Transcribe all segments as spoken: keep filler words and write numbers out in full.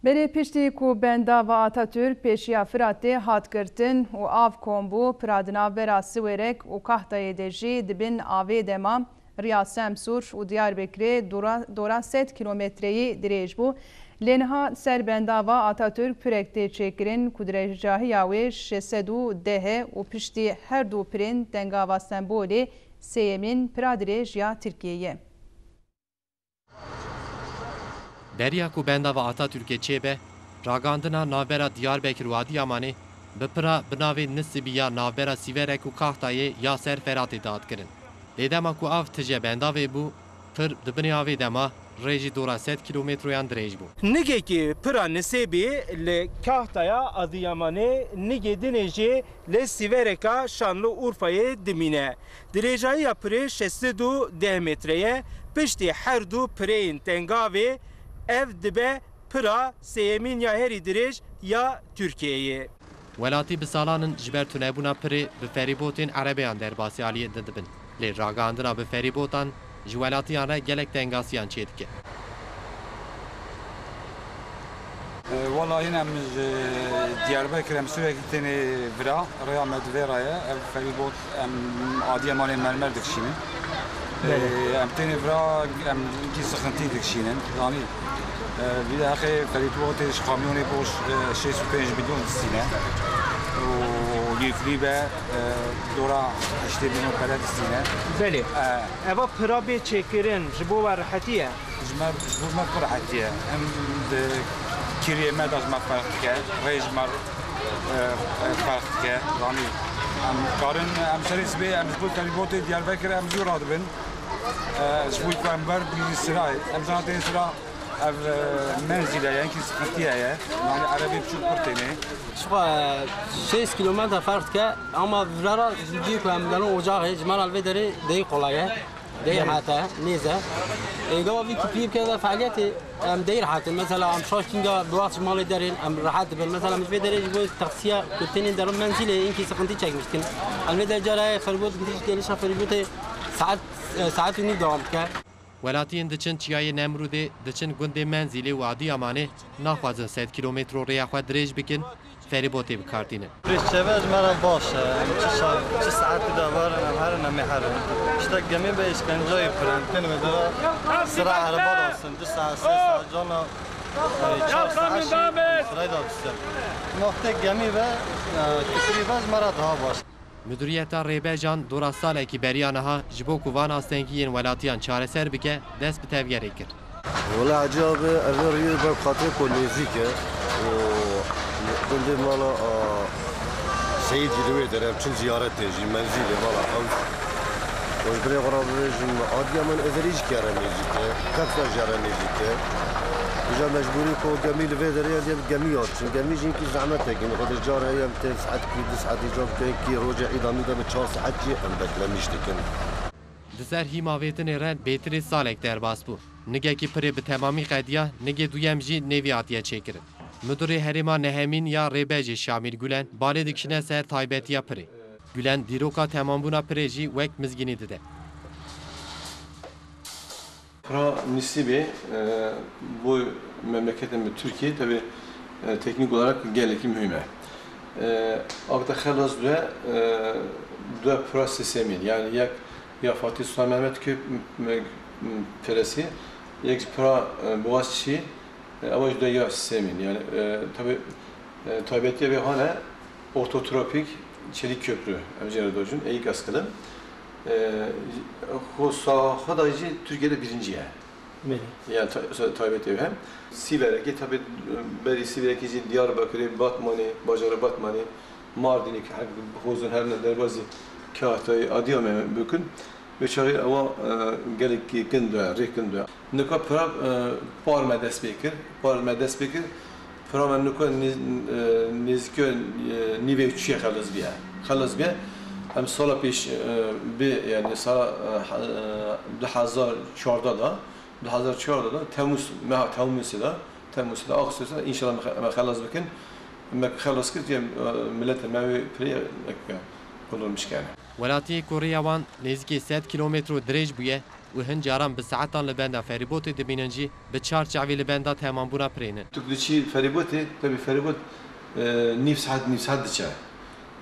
Belê piştî ku bendava Atatürk pêşiya Firatê hat girtin û av kom bû, pira di navbera Siwêrek û Kahtayê de jî di bin avê de ma. Riya Semsûr û Diyarbekirê dora, dora sed kîlometreyî dirêj bû. Lê niha ser bendava Atatürk pirek tê çêkirin ku dirêjahiya wê şeş sed û deh e û piştî her du pirên Tengava Stenbolê sêyemîn pira dirêj ya Tirkiyê ye. Beriya ku bendava Atatürkê çêbe, ragihandina navbera Diyarbekir û Adiyamanê bi pira bi navê Nisibî ya navbera Sîverek û Kahtayê ya ser Feratê dihat kirin. Lê dema ku av tije bendavê bû, pir di binê avê de ma, rê jî dora sed kîlometroyan dirêj bû. Nigekî pira Nisêbî li Kahtaya Adiyamanê, nigê dinê jî li Sîvereka Şanlıurfayê dimîne. Dirêjahiya pirê şeş sed û deh metre ye. Piştî her du pireyên Tengavê ev dibe pira sêyemîn ya herî dirêj ya Tirkiyeyê. Welatî bi salan in ji ber tunebûna pirê bi ferîbotên erebeyan derbasî aliyê din dibin. Lê ragihandina bi ferîbotan ji welatiyan re gelek tengasiyan çêdike. E, wela hîn em ji Diyarbekir em Sûrekî tênê vira, rêya me di vê re ye. Ev ferîbot em Adiyamanê mermer dikişînin. Belê. E, em tênê vira, em kî sıkıntı dikişînin. Zanî, e, bir de heqê ferîbotê ji kamyonê boş, e, şêst û pênc milyon distîne. Û yüklü be, e, dora heştê milyon pere distîne. Belê. E, Eva pira bê çêkirin ji bo we rehetî ye? Ji me, ji bo me pir rehetî ye. Em di kiriyê me de ji me ferq dike, rê ji me, e, e, ferq dike. Yanî em karin, em serê sibê, em ji bo ferîbotê Diyarbekir em zû radibin. E, ji bo ku em ber bî sira, em zaten sira ev, e, menzîl e, yenkî sıkıntı ye. Yanî erebê biçûk pir tênê. Şixa şêst kîlometre ferq dike, ama vira ra ji cî ku em gelin ocaxê, ji me re li vê derê dey kolay e. Dey rehet e, nêz e. Ê, gava vî kiplî bike ve fealiyetê, em dey rehet in. Mesela em şaş kînga bi wext ji malê derên, em rehet dibin. Mesela em ji vê derê ji bo taksiya ku tênên derin menzîlê, inkî sıkıntı çekmiş dikin. Em vê derê cara ye feribot, gidişt gelişa feribotê saet, e, saet û nîv dewam dike. Welatiyên diçin Çiyayê Nemrûdê, diçin gundê Menzîlê û Adiyamanê naxwazin sed kîlometro rêya xwe dirêj bikin, ferîbotê bi kar tînin. Rêçeve ji me re baş e. Em çi şa-, çi saetî de werin, em herin, em ê herin. Tiştek gemî be îşkenceyê pir e. Em tên wê de sira ereba dasin, du saet, sê saet, cana, e, çar saet jî sirayê de disin. Wextê gemî be, e, tikrî be ji me re daha baş. Müduriyeta Rêbejan dora salekî beriya niha ji bo ku van astengiyên welatiyan çareser bike, dest bi tevgerê kir. Wela Hecî abi, ev riyê ber xatirê ku nêzîk e û gundê mala, a, Seyîd jî li wê derê em çin ziyaretê jî, menzîlê mala ew. Û ji binê xwe re bibêjim, Adiyaman Êzerî jî kere nêzîk e, Kefra jî re nêzîk e. Îja mecbûrî ku gemî li vê derê ye, em gemî ya diçin. Gemî jî hinkî zehmetek in. Xwedê car heye em tên saetkî, du saetî ca bikin, kî rojê îdamî de bi çar saet jî em beklemîş dikin. Di ser hîmavêtinê re bêtirê salek derbas bû. Nigekî pirê bi temamî qediya, nigê duyem jî nêvî hatiye çêkirin. Midurê herêma nehemîn ya Rêbejê Şamîl Gulen balê dikişîne ser taybetiya pirê. Gulen dîroka temambûna pirê jî wek mizgînî dide. Pira Nisîbê, e, bo memleketê me Tirkiyê, tabii, e, teknik olarak gelekî mühim e. E, akte xelas due, e, due pira sêsemîn, yani yek ya Fatih Sultan Mehmet Köprüsü, yek pira, e, Boğaziçi, e, ewa jî due ya sêsemîn. Yani, e, tabii, e, taybetiye vê hane ortotropik çelik köprü, em jê re dojin, eyyik askılı. E, xo saha xwe da jî Türkiye'de birinci ye. Belê. Yani ta-, ta-, taybet ev hem. Sîverekê tabi, e, berî Sîverekê jî Diyarbakirê, Batmanê, bajarê Batmanê, Mardinê ki hek hozin her ne derbazî Kahtayê Adiyamanê bikin. Ve çaxê ewa, e, gelek kin due, rê kin due. Nika pira, e, par me dest pê kir, par me dest pê kir. Pira me nika nê-, e, nêzîkî, e, nîvê çûyê xelas bîye. Xelas bîye. Em sala pêş, e, bê, yani sala, e, he-, e, du hezar çardeh da, du hezar çardeh da, Temmuz, meha Temmuzê da, Temmuzê da, Ağustosê da, inşallah me xe-, me xelas bikin. Me xelas kir, em, e, milletê me wê pirê, e, kullanmış kene. Welatiyê ku rêya wan nêzîkî sed kîlometro dirêj bûye, Û hin caran bi saetan li benda ferîbotê dimînin jî bi çar çavî li benda temambûna pirê ne. Tu diçî ferîbotê, tebî ferîbot, e, nîv saet, nîv saet diçe.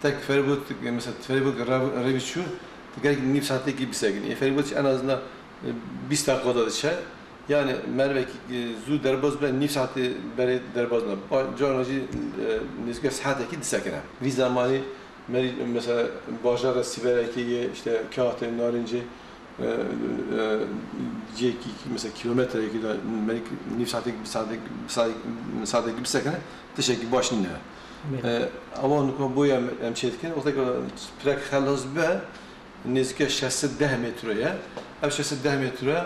Tek ferîbot, mesela ferîbot rev-, revî çû, tu gerek nîv saetekî bisekinî. Ê ferîbot en azından, e, bîst deqîqa da diçe. Yani mervekî, e, zû derbas be, nîv saetê berê derbas ne. Ba-, carna jî, e, nêzîkî saetekî disekine. Vî zemanî merî, mesela bajara Sîverekê ye, işte Kağıtê, Narincê, e, e, cihekî, mesela kilometrekî de merî nîv saetek, bi saetek, bi saetek, bi saetekî bisekine, tiştekî baş nîne. Belê. E, ama nuka boya em, em çê dikin, wextek pirek xelas be, nêzîkî şeş sed deh metre ye. Ev şeş sed deh metre,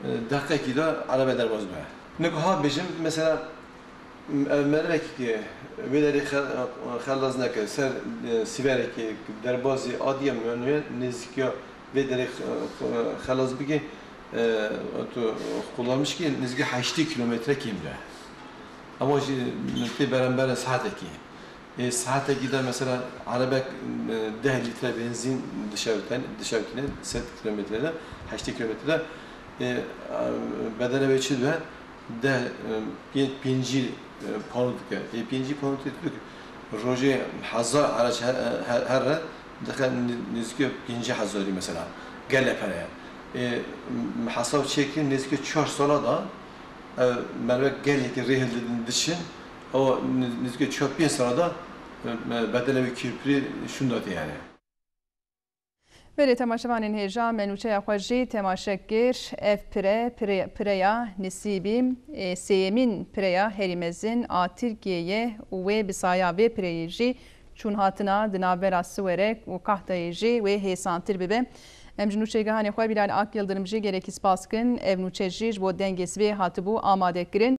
e, deqekî de erebe derbas be. Nuka ha bêjim, mesela, Ev merivekî ku vê derê xe-, xelas neke, ser, e, sîverekê derbazî adiye, yani nêzîkiya vê derê xe-, xelas bike, e, tu kullanmış ki nêzîkî heştê kilometre kêm be. Ama jî tê berembere saetekî. Ê saetekî de mesela erebek, e, deh lître benzîn dişewitene, dişewitine sed kilometre de, heştê kilometre de, e, bedele wê çi dibe? Deh, e, pê-, pêncî, e, pound dike. Ê pêncî pound dike, rojê hezar araç her, her, here dixe nê-, nêzîkî pêncî hezarî mesela. Gele pere ye. Ê, m-, hesab çêkir nêzîkî çar sala da, e, merve gelekî rê hildin diçin, o nê-, nêzîkî çar pênc sala da, e, e, bedele wê kêpirî şûndatê yani. Belê temaşevanên hêja, me nûçeya xwe jî temaşe kir. Ev pire, pire, pireya Nisîbî, ê, sêyemîn pireya herî mezin a Tirkiyê ye û wê bi saya vê pireyê jî çûnhatina di navbera Siwerek û Kahtayê jî wê hêsantir bibe. Em ji nûçegihanê xwe Bilal Ak Yildirim jî gelekî spas dikin. Ev nûçe jî ji bo Dengê Sibê hatibû amade kirin.